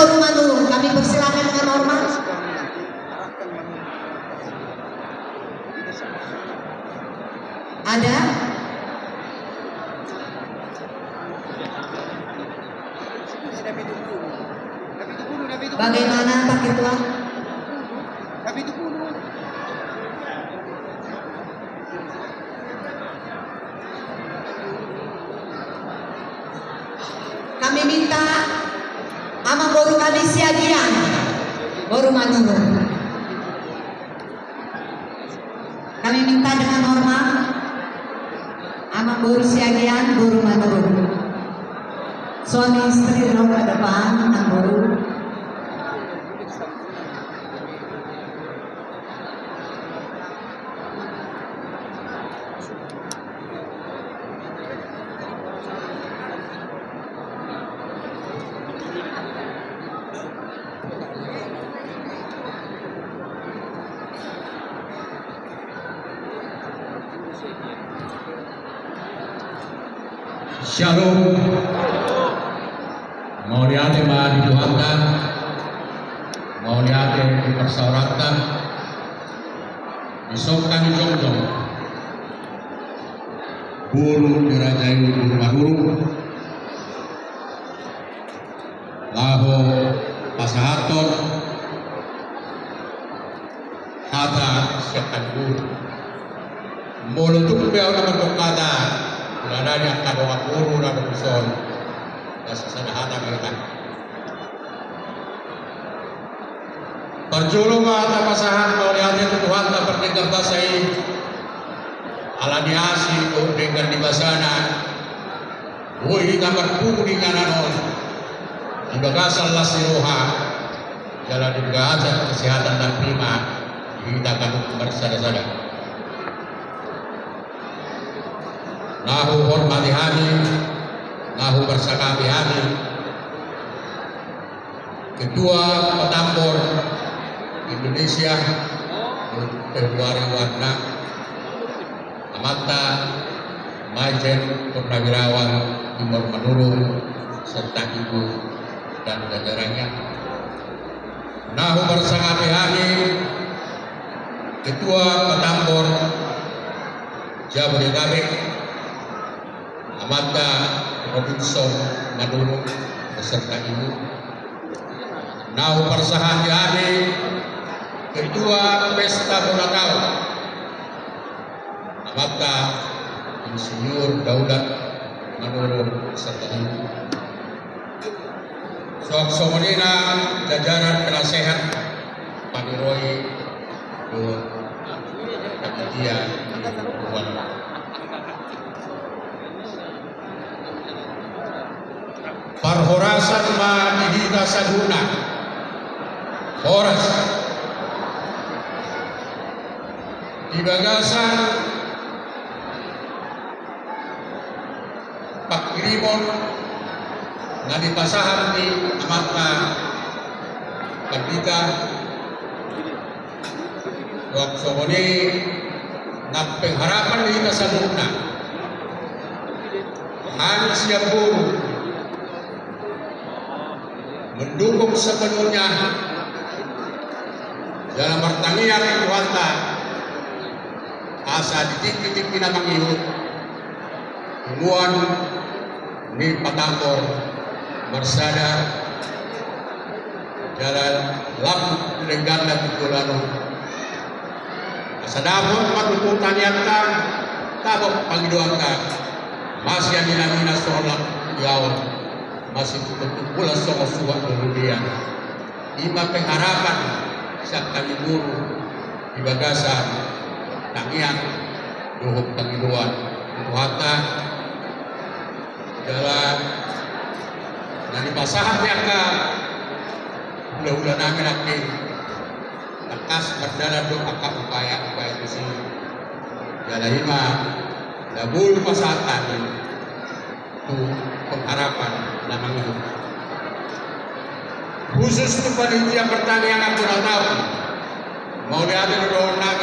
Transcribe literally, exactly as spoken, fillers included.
Boru Manurung, kami persilakan dengan hormat. Ada? Bagaimana, Pak Ketua? Kami minta amang boru kami Siagian, boru Manurung. Kami minta dengan hormat, amang boru Siagian, boru Manurung. Suami istri ro ke depan, amang boru. Syalom. Mauliate ma di Tuhanta. Mauliate di parsaoranta. Di songkan ni jongjong boru ni raja i, boru Manurung, laho pasahathon hata sian hami boru. Molo tung pe ahu na mandok hata, alana ni angka dongan boru na adong dison, na sasada hata ma hita. Parjolo ma tapasahat mauliate tu Tuhanta pardenggan basa i, ala ni asi dohot denggan ni basana, boi hita marpungu di inganan on di bagasan las ni roha, jala di bagasan kesehatan na prima di hita ganup marsadasada. Na huhormati hami, na huparsangapi hami, Ketua Patambor Indonesia, Februari Warna, Amanta Maijen Purnawirawan Timor Manurung, serta ibu dan jajarannya. Na huparsangapi hami, Ketua Patambor Jabodetabek, Amanta Robinson Manurung beserta ibu. Na huparsangapi hami, Ketua Pesta Ulang Tahun, Amanta Insinyur Daulat Manurung beserta ibu. Suang songon i na jajaran penasehat, paniroi dohot panitia. Parhorasan ma di hita saluhutna. Horas. Di bagasan pangkirimon na nipasahat ni amanta pandita, suang songon i na pengharapan di hita saluhutna. Hami sian boru mendukung sepenuhnya jala martangiang tu Tuhanta asa di tingki-tingki na mangihut punguan ni Patambor marsada jala lambung tu dengganna tu joloan on. Asa dapot ma tutu tangiangta, dapot pangidoanta, masiamin-aminan songon lambung tu iaon, masitutu bulan songon suhat do robean. I ma pengharapan sian hami boru di bagasan tangiang dohot pangidoan tu Tuhanta. Jala na nipasahat ni angka hulahula nami nangkin, tangkas mardalan do angka upaya-upaya tusi. Jala i ma na boi pasahat hami tu pengharapan na mangihut. Khusus tu panitia partangiangan ulang tahun, mauliate do dohonon nami.